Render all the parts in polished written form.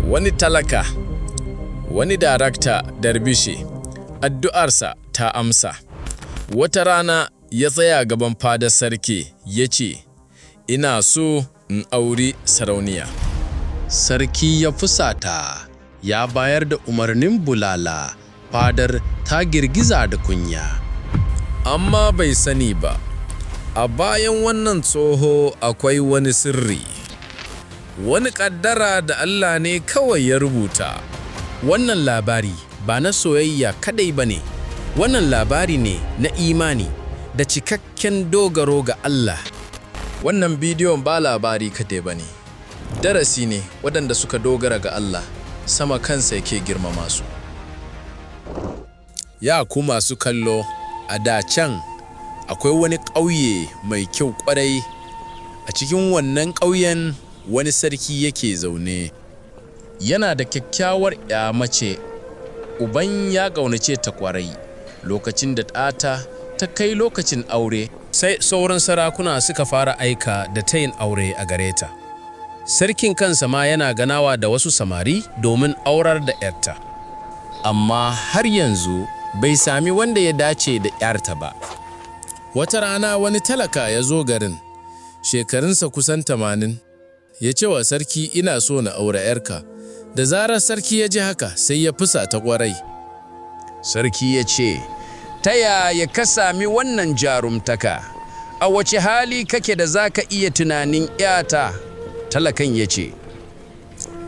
Wani talaka, wani darakta darbishe, addu'arsa ta amsa. Wata rana ya tsaya gaban fadar sarki ya ce, "Ina so in auri sarauniya." Sarki ya fusata, ya bayar da umarnin bulala, fadar ta girgiza da kunya. Amma bai sani ba, a bayan wannan tsoho akwai wani sirri, wani ƙaddara da Allah ne kawai ya rubuta. Wannan labari ba na soyayya kadai ba ne, wannan labari ne na imani da cikakken dogaro ga Allah. Wannan bidiyon ba labari kadai ba ne, darasi ne waɗanda suka dogara ga Allah, sama kansa yake girmama su. Ya ku masu kallo, a da can akwai wani ƙauye mai kyau ƙwarai. A cikin wannan ƙauyen wani sarki yake zaune. Yana da kyakkyawar ‘ya mace, uban ya ƙaunace ta ƙwarai. Lokacin da ɗata ta kai lokacin aure, sai sauran sarakuna suka fara aika da tayin aure a gare ta. Sarkin kansa ma yana ganawa da wasu samari domin aurar da ‘yarta. Amma har yanzu bai sami wanda ya dace da ‘yarta ba. Wata rana wani talaka ya zo garin, shekarunsa kusan 80, ya ce wa sarki, "Ina so na aure ‘yarka." Da zarar sarki ya ji haka, sai ya fusata ƙwarai. Sarki ya ce, "Ta yaya ka sami wannan jarumtaka? A wace hali kake da za ka iya tunanin ‘yata?" Talakan ya ce,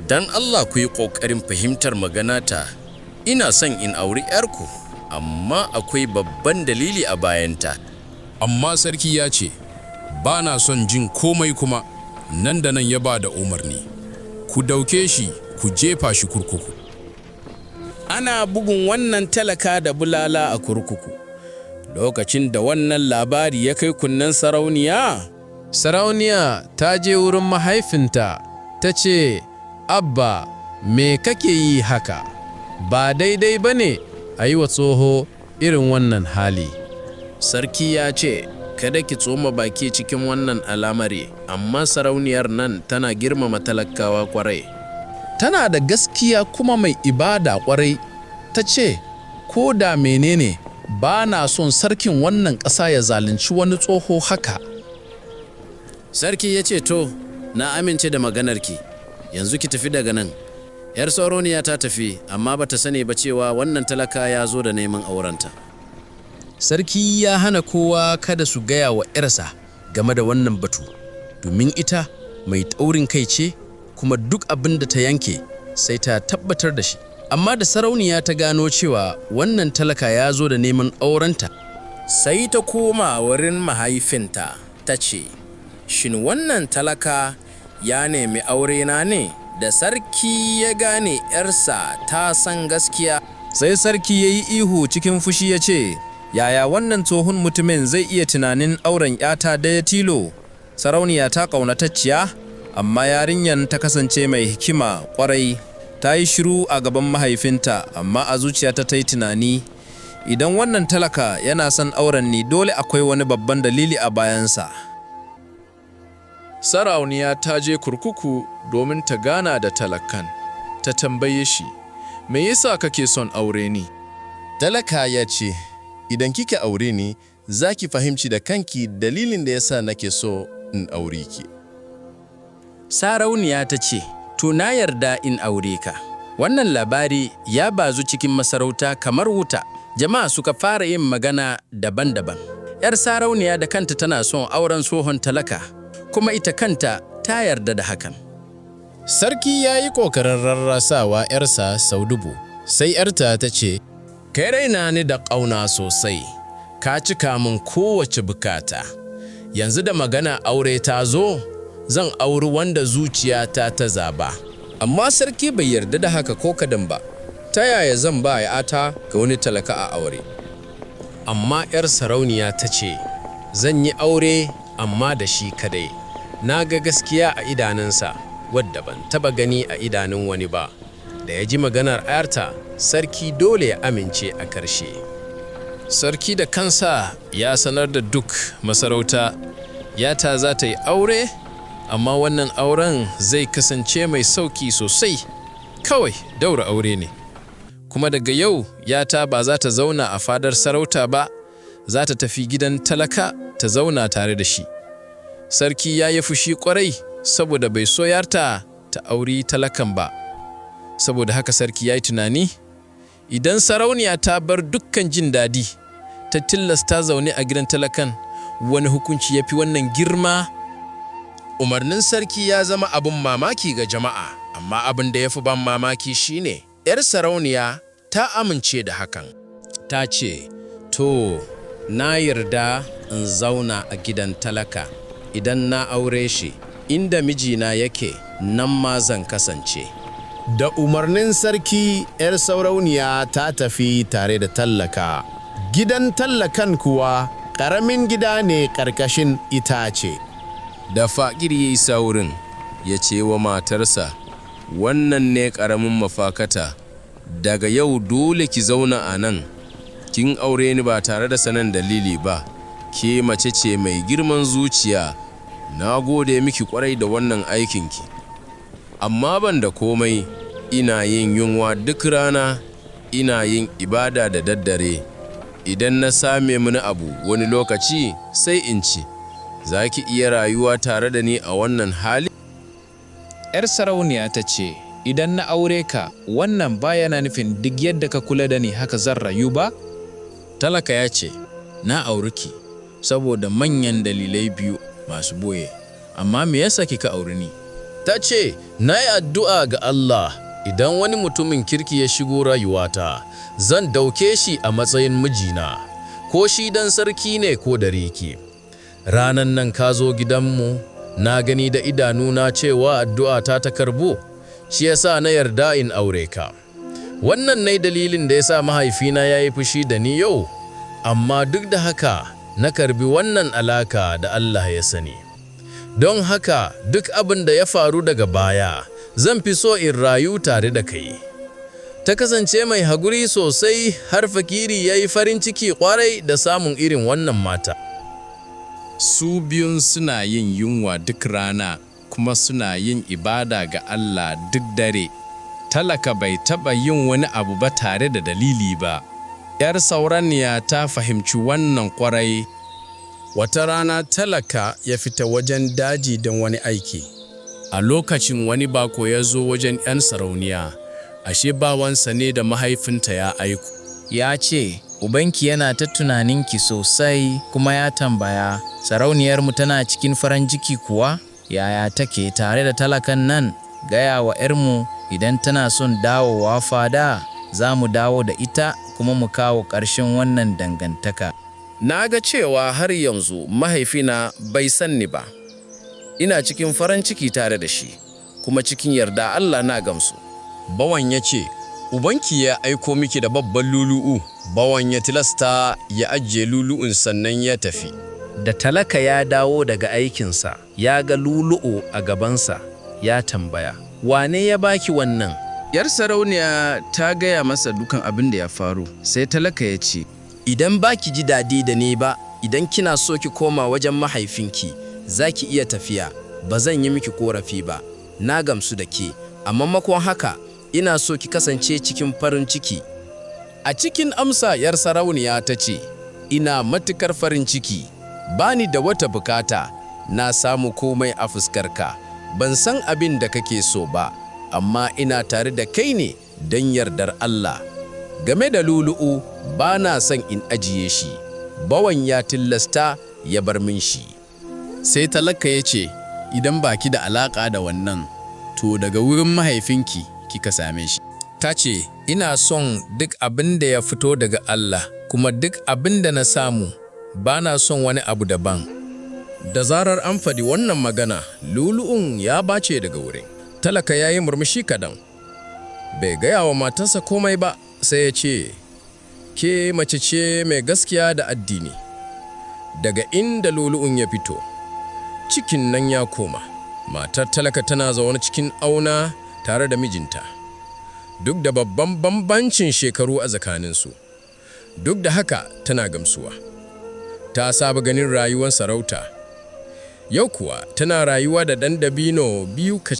"Don Allah ku yi ƙoƙarin fahimtar maganata, ina son in auri ‘yarku, amma akwai babban dalili a bayanta." Amma sarki ya ce, "Ba na son jin komai kuma," nan da nan ya ba da umarni. "Ku dauke shi, ku jefa shi kurkuku." Ana bugun wannan talaka da bulala a kurkuku. Lokacin da wannan labari ya kai kunnen sarauniya, Sarauniya ta je wurin mahaifinta ta ce, "Abba, me kake yi haka? Ba daidai ba ne a yi wa tsoho irin wannan hali." Sarki ya ce, "Kada ki tsoma baki cikin wannan al'amari," amma sarauniyar nan tana girmama talakawa kwarai. Tana da gaskiya kuma mai ibada kwarai, ta ce, "Ko da menene, ba na son sarkin wannan ƙasa ya zalunci wani tsoho haka." Sarki ya ce, "To, na amince da maganarki, yanzu ki tafi daga nan." ‘Yar sarauniya ta tafi, amma ba ta sani ba cewa wannan talaka ya zo da neman aurenta. Sarki ya hana kowa kada su gaya wa ‘yarsa game da wannan batu, domin ita mai taurin kai ce kuma duk abin da ta yanke sai ta tabbatar da shi. Amma da sarauniya ta gano cewa wannan talaka ya zo da neman aurenta, sai ta koma wurin mahaifinta ta ce, "Shin wannan talaka ya nemi aurena ne?" Da sarki ya gane ‘yarsa ta san gaskiya, sai sarki ya yi ihu cikin fushi ya ce, "Yaya wannan tsohon mutumin zai iya tunanin auren ‘yata daya tilo, sarauniya ta ƙaunatacciya?" Amma yarinyan ta kasance mai hikima ƙwarai, ta yi shiru a gaban mahaifinta, amma a zuciyarta ta yi tunani, "Idan wannan talaka yana son auren ni, dole akwai wani babban dalili a bayansa." Sarauniya ta je kurkuku domin ta gana da talakan, ta tambaye shi, "Me yasa kake son aure ni?" Talaka ya ce, "Idan kika aure ni, za ki fahimci da kanki dalilin da yasa nake so in aure ki." Sarauniya ta ce, "To, na yarda in aure ka." Wannan labari ya bazu cikin masarauta kamar wuta. Jama'a suka fara yin magana daban-daban. ‘Yar sarauniya da kanta tana son auren tsohon talaka, kuma ita kanta ta yarda da hakan. Sarki ya yi ƙoƙarin rarrasawa ‘yarsa sau dubu, sai ‘yarta ta ce, "Kai raina ni da ƙauna sosai, ka cika min kowace bukata. Yanzu da magana aure ta zo, zan auri wanda zuciyata ta zaba." Amma sarki bai yarda da haka ko kadan ba, "Ta yaya zan ba ‘yata ga wani talaka a aure?" Amma ‘yar sarauniya ta ce, "Zan yi aure amma da shi kadai. Na ga gaskiya a idanunsa wadda ban taba gani a idanun wani ba." Da ya ji maganar ‘yarta, sarki dole ya amince a ƙarshe. Sarki da kansa ya sanar da duk masarauta, ‘yata za ta yi aure, amma wannan auren zai kasance mai sauki sosai. Kawai daura aure ne. Kuma daga yau yata ba za ta zauna a fadar sarauta ba, za ta tafi gidan talaka ta zauna tare da shi. Sarki ya yi fushi kwarai saboda bai so yarta ta auri talakan ba. Saboda haka sarki ya yi tunani, idan sarauniya ta bar dukkan jin daɗi, ta tilasta zaune a gidan talakan, wani hukunci ya fi wannan girma? Umarnin sarki ya zama abin mamaki ga jama'a, amma abin da ya fi ban mamaki shine 'yar sarauniya ta amince da hakan. Ta ce, To, na yarda in zauna a gidan talaka idan na aure shi, inda mijina yake nan ma zan kasance. Da umarnin sarki, 'yar sarauniya ta tafi tare da tallaka. Gidan tallakan kuwa ƙaramin gida ne ƙarƙashin itace. Da faƙir ya isa wurin, ya ce wa matarsa, Wannan ne ƙaramin mafakata, daga yau dole ki zauna a nan, kin aure ni ba tare da sanin dalili ba, ke mace ce mai girman zuciya, na gode miki ƙwarai da wannan aikinki. Amma ban da komai, ina yin yunwa duk rana, ina yin ibada da daddare. Idan na same mini abu wani lokaci sai in ci. Za ki iya rayuwa tare da ni a wannan hali? 'Yar sarauniya ta ce, Idan na aure ka, wannan baya na nufin duk yadda ka kula da ni haka zan rayu ba? Talaka ya ce, Na auri ki, saboda manyan dalilai biyu masu boye, amma me yasa kika auri ni? Ta ce, Na yi addu'a ga Allah, idan wani mutumin kirki ya shigo rayuwata, zan dauke shi a matsayin mijina, ko shi dan sarki ne ko dariki. Ranan nan ka zo gidanmu, na gani da idanuna cewa addu'ata ta karbu, shi yasa na yarda in aure ka. Wannan ne dalilin da yasa mahaifina ya yi fushi da ni yau, amma duk da haka na karbi wannan alaka da Allah ya sani. Don haka duk abin da ya faru daga baya, zan fi so in rayu tare da kai. Ta kasance mai haguri sosai har fakiri ya yi farin ciki kwarai da samun irin wannan mata. Su biyun suna yin yunwa duk rana kuma suna yin ibada ga Allah duk dare. Talaka bai taɓa yin wani abu ba tare da dalili ba. ‘Yar sauraniya ta fahimci wannan ƙwarai. Wata rana talaka ya fita wajen daji don wani aiki. A lokacin wani bako ya zo wajen ‘yan sarauniya, ashe bawansa ne da mahaifinta ya aiko. Ya ce, Ubanki yana ta tunaninki sosai kuma ya tambaya, Sarauniyarmu tana cikin farin ciki kuwa? Yaya take tare da talakan nan? Gaya wa ‘yarmu idan tana son dawowa fada, za mu dawo da ita kuma mu kawo ƙarshen wannan dangantaka. Na ga cewa har yanzu mahaifina bai san ni ba. Ina cikin farin ciki tare da shi, kuma cikin yarda Allah na gamsu. Bawan ya ce, Ubanki ya aiko miki da babban lulu'u. Bawan ya tilasta ya ajiye lulu'un sannan ya tafi. Da talaka ya dawo daga aikinsa, ya ga lulu'u a gabansa, ya tambaya, Wane ya baki wannan? Yar sarauniya ta gaya masa dukan abin da ya faru, sai talaka ya ce, Idan ba ki ji daɗi da ni ba, idan kina so ki koma wajen mahaifinki, za ki iya tafiya, ba zan yi miki korafi ba, na gamsu da ke, amma makon haka ina so ki kasance cikin farin ciki. A cikin amsa ‘yar sarauniya ta ce, Ina matukar farin ciki, ba ni da wata bukata, na samu komai a fuskarka, ban san abin da kake so ba, amma ina tare da kai ne don yardar Allah. Game da lulu'u ba na son in ajiye shi, bawan ya tilasta ya bar min shi. Sai talaka ya ce, Idan baki da alaƙa da wannan, to daga wurin mahaifinki kika same shi. Ta ce, Ina son duk abin da ya fito daga Allah, kuma duk abin da na samu, ba na son wani abu daban. Da zarar an faɗi wannan magana, lulu'un ya bace daga wurin. Talaka ya yi murmushi kadan. Bai gaya wa matarsa komai ba, sai ya ce, Ke mace ce mai gaskiya da addini. Daga inda lulu'un ya fito, cikin nan ya koma. Matar talaka tana zaune cikin auna tare da mijinta. Duk da babban bambancin shekaru a tsakaninsu, duk da haka tana gamsuwa. Ta saba ganin rayuwar sarauta. Yau kuwa tana rayuwa da ɗan dabino biyu ka.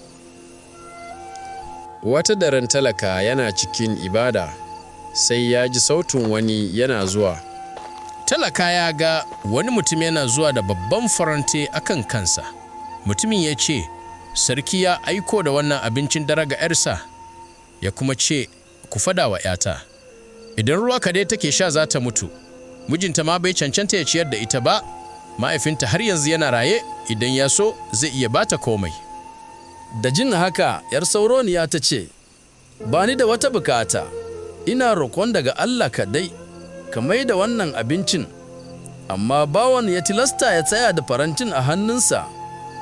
Wata daren talaka yana cikin ibada, sai ya ji sautin wani yana zuwa. Talaka ya ga wani mutum yana zuwa da babban faranti akan kansa. Mutumin ya ce, Sarki ya aiko da wannan abincin dare ga 'yarsa, ya kuma ce, Ku fada wa 'yata. Idan ruwa kadai take sha za ta mutu, mijinta ma bai cancanta ya ciyar da ita ba, mahaifinta har yanzu yana raye, idan ya so zai iya bata komai. Da jin haka, ‘yar sauroniya ta ce, Ba ni da wata bukata, ina roƙon daga Allah kaɗai, ka mai da wannan abincin. Amma bawan ya tilasta ya tsaya da farantin a hannunsa.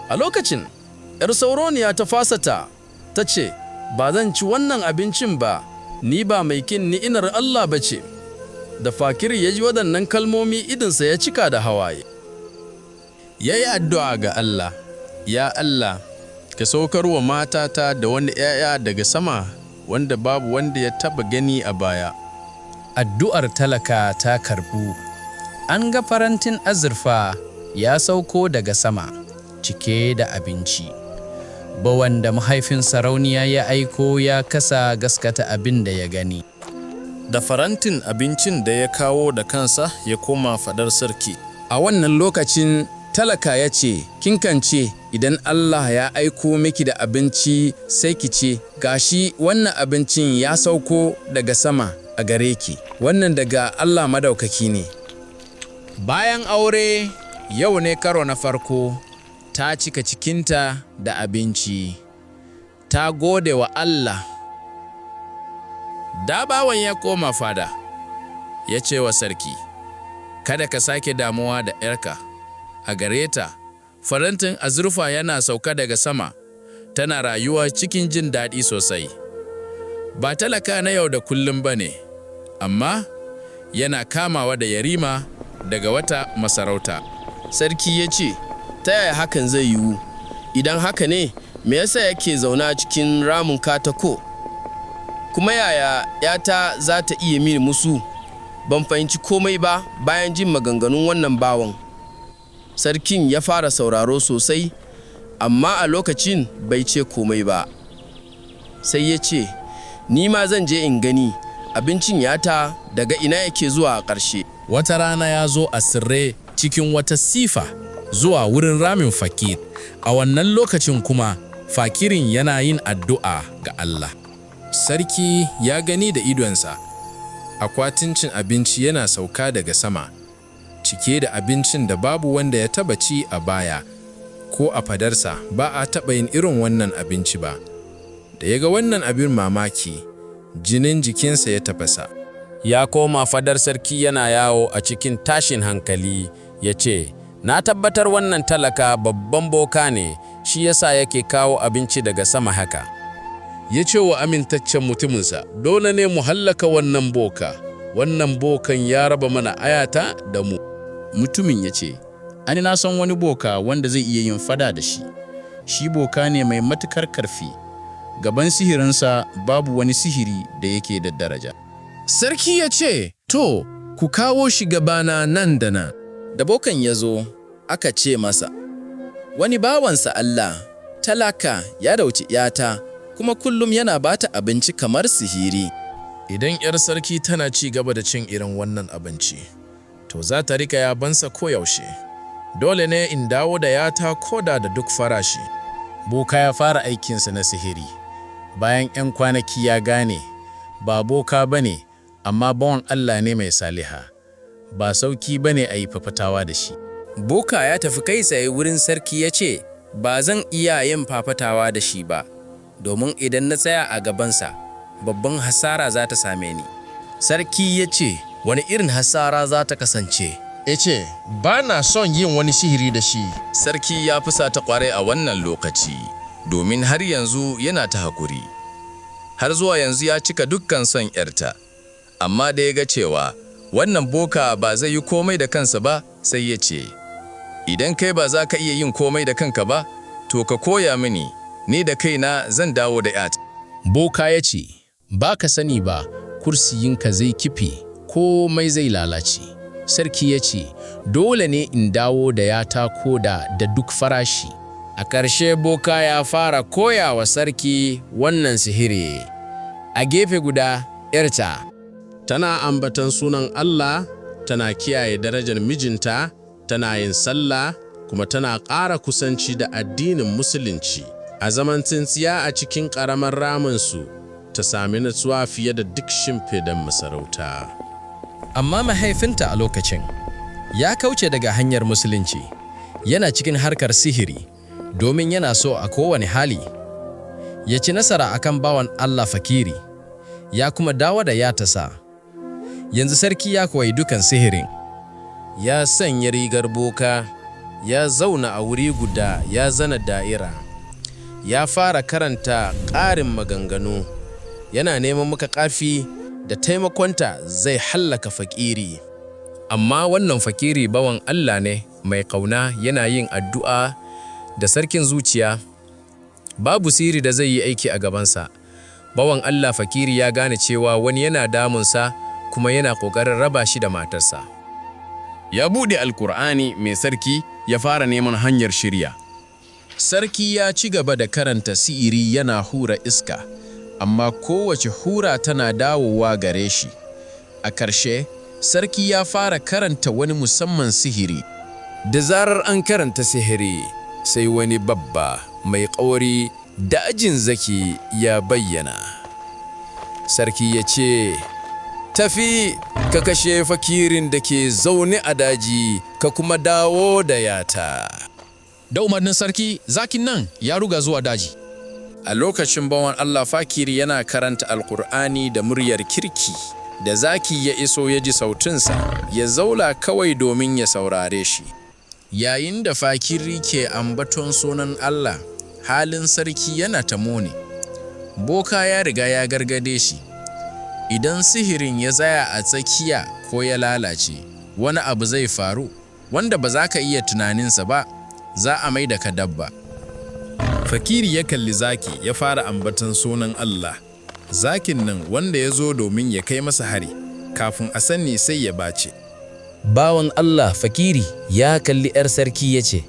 A lokacin, ‘yar sauroniya ta fasata, ta ce, Ba zan ci wannan abincin ba, ni ba mai kin ni'inar Allah ba ce. Da fakir ya ji waɗannan kalmomi idinsa ya cika da hawaye. Ya yi addu'a ga Allah, Ya Allah, ka saukar wa matata da wani ‘ya'ya daga sama wanda babu wanda ya taba gani a baya. Addu'ar talaka ta karbu. An ga farantin azurfa ya sauko daga sama, cike da abinci. Bawan da mahaifin sarauniya ya aiko ya kasa gaskata abin da ya gani. Da farantin abincin da ya kawo da kansa ya koma fadar sarki. A wannan lokacin talaka ya ce, Kin kance idan Allah ya aiko miki da abinci sai ki ce, Gashi wannan abincin ya sauko daga sama a gare ki, wannan daga Allah madaukaki ne. Bayan aure, yau ne karo na farko, ta cika cikinta da abinci. Ta gode wa Allah. Da bawan ya koma fada, ya ce wa sarki, Kada ka sake damuwa da ‘yarka, a gare ta, farantin azurfa yana sauka daga sama, tana rayuwa cikin jin daɗi sosai. Ba talaka na yau da kullum ba ne, amma yana kamawa da yarima daga wata masarauta. Sarki ya ce, Ta yaya hakan zai yiwu? Idan haka ne, me yasa yake zaune a cikin ramin katako? Kuma yaya ‘yata za ta iya mini musu? Ban fahimci komai ba bayan jin maganganun wannan bawan. Sarkin ya fara sauraro sosai, amma a lokacin bai ce komai ba. Sai ya ce, Ni ma zan je in gani abincin yata daga ina yake zuwa a ƙarshe. Wata rana ya zo a sirre cikin wata sifa zuwa wurin ramin fakir. A wannan lokacin kuma fakirin yana yin addu'a ga Allah. Sarki ya gani da idonsa, akwatin cin abinci yana sauka daga sama, cike da abincin da babu wanda ya taba ci a baya, ko a fadarsa ba a taɓa yin irin wannan abinci ba. Da ya ga wannan abin mamaki, jinin jikinsa ya tafasa. Ya koma fadar sarki yana yawo a cikin tashin hankali ya ce, Na tabbatar wannan talaka babban boka ne, shi yasa yake kawo abinci daga sama haka. Ya ce wa amintaccen mutuminsa, Dole ne mu hallaka wannan boka, wannan bokan ya raba mana ayata da mu. Mutumin ya ce, Ani na san wani boka wanda zai iya yin fada da shi, shi boka ne mai matukar karfi, gaban sihirinsa babu wani sihiri da yake da daraja. Sarki ya ce, To, ku kawo shi gabana nan da nan. Da bokan ya zo, aka ce masa, Wani bawansa Allah, talaka ya dauci ‘yata, kuma kullum yana bata abinci kamar sihiri. Idan ‘yar sarki tana ci gaba da cin irin wannan abinci, to za ta rika yabansa koyaushe. Dole ne in dawo da yata koda da duk farashi. Boka ya fara aikinsa na sihiri. Bayan 'yan kwanaki ya gane, ba boka ba ne, amma bawan Allah ne mai saliha. Ba sauki ba ne a yi fafatawa da shi. Boka ya tafi kai tsaye wurin sarki ya ce, Ba zan iya yin fafatawa da shi ba, domin idan na tsaya a gabansa, babban hasara za ta same ni. Sarki ya ce, Wani irin hasara za ta kasance? Ya ce, Ba na son yin wani sihiri da shi. Sarki ya fusata kwarai a wannan lokaci, domin har yanzu yana ta hakuri. Har zuwa yanzu ya cika dukkan son ‘yarta, amma da ya ga cewa wannan boka ba zai yi komai da kansa ba sai ya ce, Idan kai ba za ka iya yin komai da kanka ba, to ka koya mini, ni da kaina zan dawo da ‘yata. Boka ya ce, Ba ka sani ba, kursiyinka zai kife, komai zai lalace. Sarki ya ce, Dole ne in dawo da yata koda da duk farashi. A ƙarshe boka ya fara koya wa sarki wannan sihiri. A gefe guda, ‘yarta. Tana ambaton sunan Allah, tana kiyaye darajar mijinta, tana yin sallah, kuma tana ƙara kusanci da addinin Musulunci. A zaman tsintsiya a cikin ƙaramar raminsu, ta sami natsuwa fiye da duk shimfidan masarauta. Amma mahaifinta a lokacin ya kauce daga hanyar musulunci, yana cikin harkar sihiri domin yana so a kowane hali ya ci nasara akan bawan Allah fakiri, ya kuma dawo da yatasa. Yanzu sarki ya koyi dukan sihirin. Ya sanya rigar boka, ya zauna a wuri guda ya zana da'ira. Ya fara karanta ƙarin maganganu, yana neman maka ƙafi da taimakonta zai hallaka fakiri. Amma wannan fakiri bawan Allah ne mai ƙauna yana yin addu'a da sarkin zuciya. Babu siri da zai yi aiki a gabansa. Bawan Allah fakiri ya gane cewa wani yana damunsa kuma yana ƙoƙarin raba shi da matarsa. Ya buɗe Alkur'ani mai sarki ya fara neman hanyar shirya. Sarki ya ci gaba da karanta sihiri yana hura iska, amma kowace hura tana dawowa gare shi. A ƙarshe, sarki ya fara karanta wani musamman sihiri. Da zarar an karanta sihiri, sai wani babba mai ƙauri da ajin zaki ya bayyana. Sarki ya ce, Tafi ka kashe fakirin da ke zaune a daji ka kuma dawo da yata. Da umarnin sarki, zakin nan ya ruga zuwa daji. A lokacin bawan Allah fakiri yana karanta Alkur'ani da muryar kirki, da zaki ya iso ya ji sautinsa, ya zaula kawai domin ya saurare shi. Yayin da fakiri ke ambaton sunan Allah, halin sarki yana ta muni. Boka ya riga ya gargade shi. Idan sihirin ya tsaya a tsakiya ko ya lalace, wani abu zai faru wanda ba za ka iya tunaninsa ba, za a mai da ka dabba. Fakiri ya kalli zaki ya fara ambaton sunan Allah. Zakin nan wanda ya zo domin ya kai masa hari, kafin a sani sai ya bace. Bawan Allah fakiri ya kalli 'yar sarki ya ce,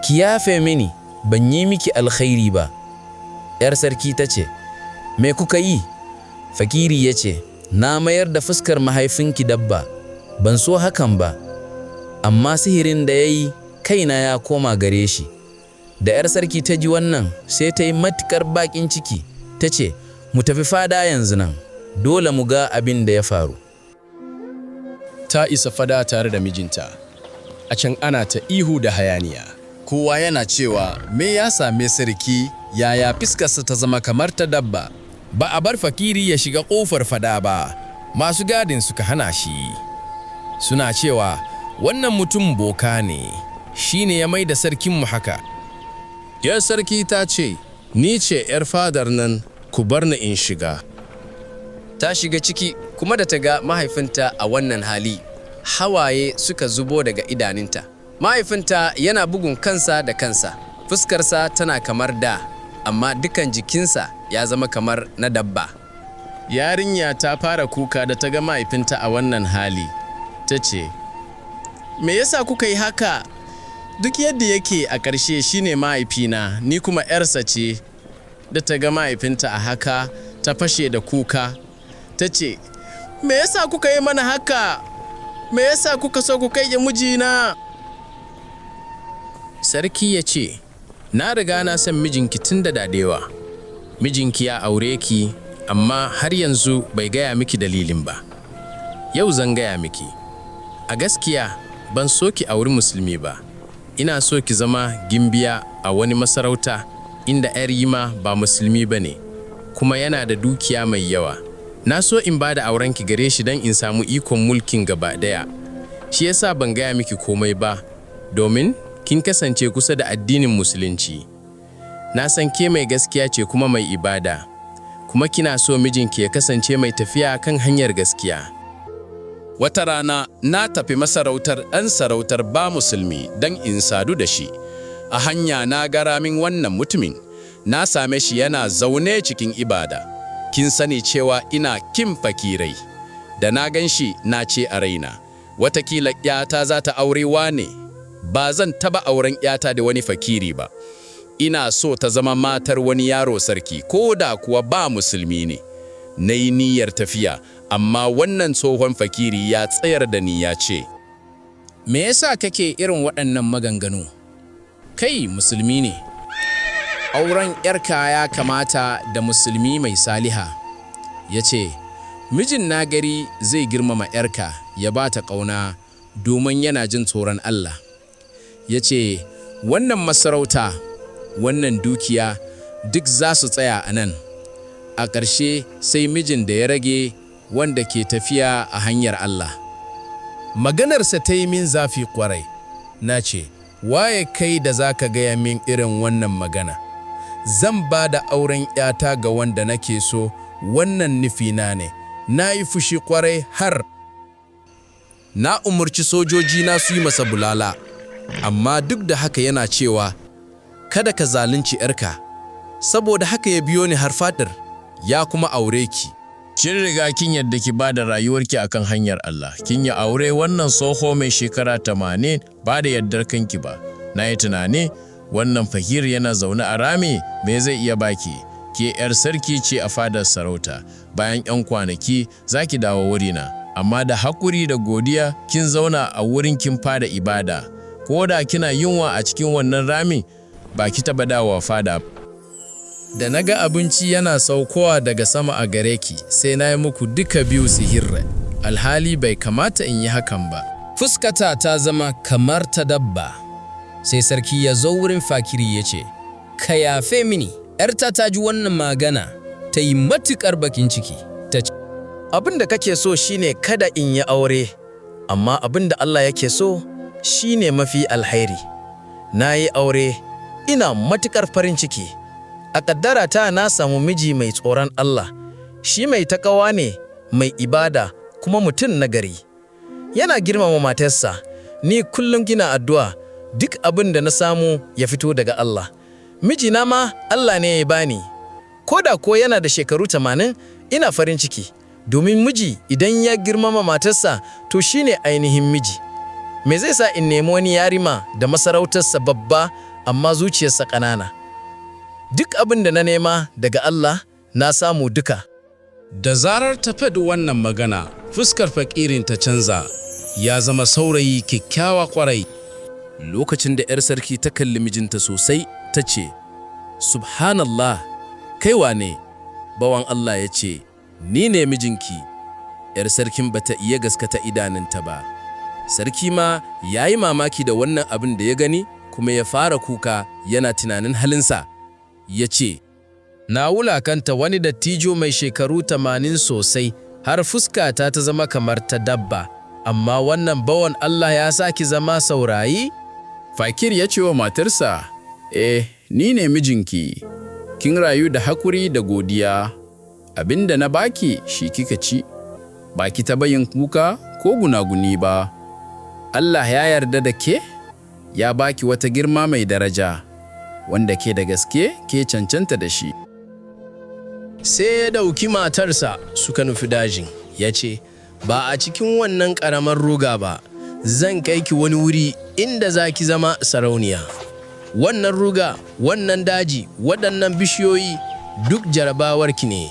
Ki yafe mini, ban yi miki alkhairi ba. 'Yar sarki ta ce, Me kuka yi? Fakiri ya ce, Na mayar da fuskar mahaifinki dabba, ban so hakan ba, amma sihirin da ya yi kaina ya koma gare shi. Da 'yar sarki ta ji wannan sai ta yi matuƙar baƙin ciki, ta ce, Mu tafi fada yanzu nan, dole mu ga abin da ya faru. Ta isa fada tare da mijinta. A can ana ta ihu da hayaniya. Kowa yana cewa me ya same sarki yaya fiskarsa ta zama kamar ta dabba. Ba a bar fakiri ya shiga ƙofar fada ba, masu gadin suka hana shi. Suna cewa wannan mutum boka ne, shi ne ya mai da sarkinmu haka. ‘Yar sarki ta ce, Ni ce ‘yar fadar nan, ku bar ni in shiga. Ta shiga ciki kuma da ta ga mahaifinta a wannan hali, hawaye suka zubo daga idaninta. Mahaifinta yana bugun kansa da kansa, fuskarsa tana kamar da, amma dukan jikinsa ya zama kamar na dabba. Yarinya ta fara kuka da ta ga mahaifinta a wannan hali. Ta ce, Me yasa kuka yi haka? Duk yadda yake a ƙarshe shine mahaifina, ni kuma ‘yarsa ce. Da ta ga mahaifinta a haka, ta fashe da kuka. Ta ce, Me yasa kuka yi mana haka? Me yasa kuka so ku kai mijina? Sarki ya ce, Na riga na san mijinki tun da dadewa. Mijinki ya aure ki, amma har yanzu bai gaya miki dalilin ba. Yau zan gaya miki. A gaskiya, ban so ki auri musulmi ba. Ina so ki zama gimbiya a wani masarauta inda 'yar yima ba musulmi ba ne, kuma yana da dukiya mai yawa. Na so in ba da aurenki gare shi don in samu ikon mulkin gaba ɗaya. Shi yasa ban gaya miki komai ba, domin kin kasance kusa da addinin musulunci. Na san ke mai gaskiya ce kuma mai ibada, kuma kina so mijinki ya kasance mai tafiya kan hanyar gaskiya. Wata rana na tafi masarautar ɗan sarautar ba musulmi don in sadu da shi. A hanya na ga ramin wannan mutumin, na same shi yana zaune cikin ibada. Kin sani cewa ina kin fakirai. Da na gan shi na ce a raina, watakila ‘yata za ta aure ne, ba zan taba auren ‘yata da wani fakiri ba. Ina so ta zama matar wani yaro sarki, ko da kuwa ba musulmi ne. Na yi niyyar tafiya, amma wannan tsohon fakiri ya tsayar da ni ya ce, Me yasa kake irin waɗannan maganganu? Kai musulmi ne. Auren ‘yarka ya kamata da musulmi mai saliha. Ya ce, Mijin nagari zai girmama ‘yarka ya ba ta ƙauna domin yana jin tsoron Allah. Ya ce, Wannan masarauta, wannan dukiya duk za su tsaya a nan. A ƙarshe sai mijin da ya rage wanda ke tafiya a hanyar Allah. Maganarsa ta yi min zafi kwarai. Na ce, waye kai da za ka gaya min irin wannan magana? Zan ba da auren ‘yata ga wanda nake so, wannan nufina ne. Na yi fushi kwarai har na umarci sojojina su yi masa bulala, amma duk da haka yana cewa, kada ka zalunci ‘yarka, saboda haka ya biyo ni har fadar, ya kuma aure ki. Kin riga kin yadda ki ba da rayuwarki akan hanyar Allah. Kin yi aure wannan tsoho mai shekara 80 ba da yardar kanki ba. Na yi tunani wannan fakir yana zaune a rami me zai iya baki? Ke 'yar sarki ce a fadar sarauta. Bayan 'yan kwanaki za ki dawo wurina. Amma da hakuri da godiya kin zauna a wurin kin fada ibada. Ko da kina yunwa a cikin wannan rami ba ki taɓa dawowa fada. Da na ga abinci yana saukowa daga sama a gare ki, sai na yi muku duka biyu sihirra, alhali bai kamata in yi hakan ba. Fuskata ta zama kamar ta dabba. Sai sarki ya zo wurin fakiri ya ce, Ka yafe mini, ‘yarta ta ji wannan magana, ta yi matuƙar bakin ciki, ta ce, Abin da kake so shine kada in yi aure, amma abin da Allah yake so shine mafi alhairi. Na yi aure, ina matuƙar farin ciki. A ƙaddara ta na samu miji mai tsoron Allah, shi mai takawa ne, mai ibada, kuma mutum nagari. Yana girmama matarsa, ni kullum gina addu'a duk abin da na samu ya fito daga Allah. Mijina ma Allah ne ya bani. Ko da ko yana da shekaru 80, ina farin ciki, domin miji idan ya girmama matarsa to shine ainihin miji. Me zai sa in nemi wani yarima da masarautarsa babba amma zuciyarsa ƙanana? Duk abin da na nema daga Allah na samu duka. Da zarar ta faɗi wannan magana, fuskar fakirin ta canza, ya zama saurayi kyakkyawa kwarai. Lokacin da 'yar sarki ta kalli mijinta sosai, ta ce, Subhanallah, kai wane? Bawan Allah ya ce, Ni ne mijinki. 'Yar sarkin bata iya gaskata idanunta ba. Sarki ma ya yi mamaki da wannan abin da ya gani, kuma ya fara kuka yana tunanin halinsa. Ya ce, Na wulakanta wani dattijo mai shekaru 80 sosai har fuskata ta zama kamar ta dabba, amma wannan bawan Allah ya saki zama saurayi? Fakir ya ce wa matarsa, Eh, ni ne mijinki, kin rayu da hakuri da godiya, abin da na baki shi kika ci, ba ki taɓa yin kuka ko gunaguni ba. Allah ya yarda da ke, ya baki wata girma mai daraja, wanda ke da gaske ke cancanta da shi. Sai ya dauki matarsa suka nufi dajin, ya ce, Ba a cikin wannan ƙaramar ruga ba, zan kai ki wani wuri inda za ki zama sarauniya. Wannan ruga, wannan daji, waɗannan bishiyoyi duk jarabawarki ne.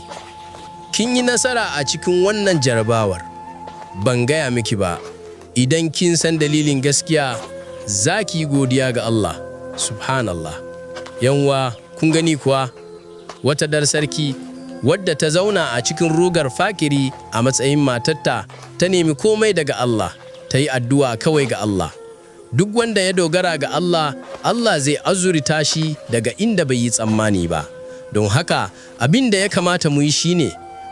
Kin yi nasara a cikin wannan jarabawar. Ban gaya miki ba, idan kin san dalilin gaskiya, za ki yi godiya ga Allah, subhanallah. Yanwa, kun gani kuwa, wata dar sarki wadda ta zauna a cikin rugar fakiri a matsayin matarta ta nemi komai daga Allah, ta yi addu'a kawai ga Allah. Duk wanda ya dogara ga Allah, Allah zai azurta shi daga inda bai yi tsammani ba. Don haka abin da ya kamata mu yi shine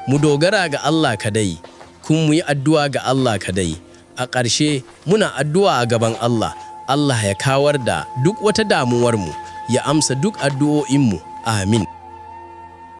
mu dogara ga Allah kadai, kuma mu yi addu'a ga Allah kadai. A ƙarshe muna addu'a a gaban Allah, Allah ya kawar da duk wata damuwarmu, ya amsa duk addu'o'inmu. Amin.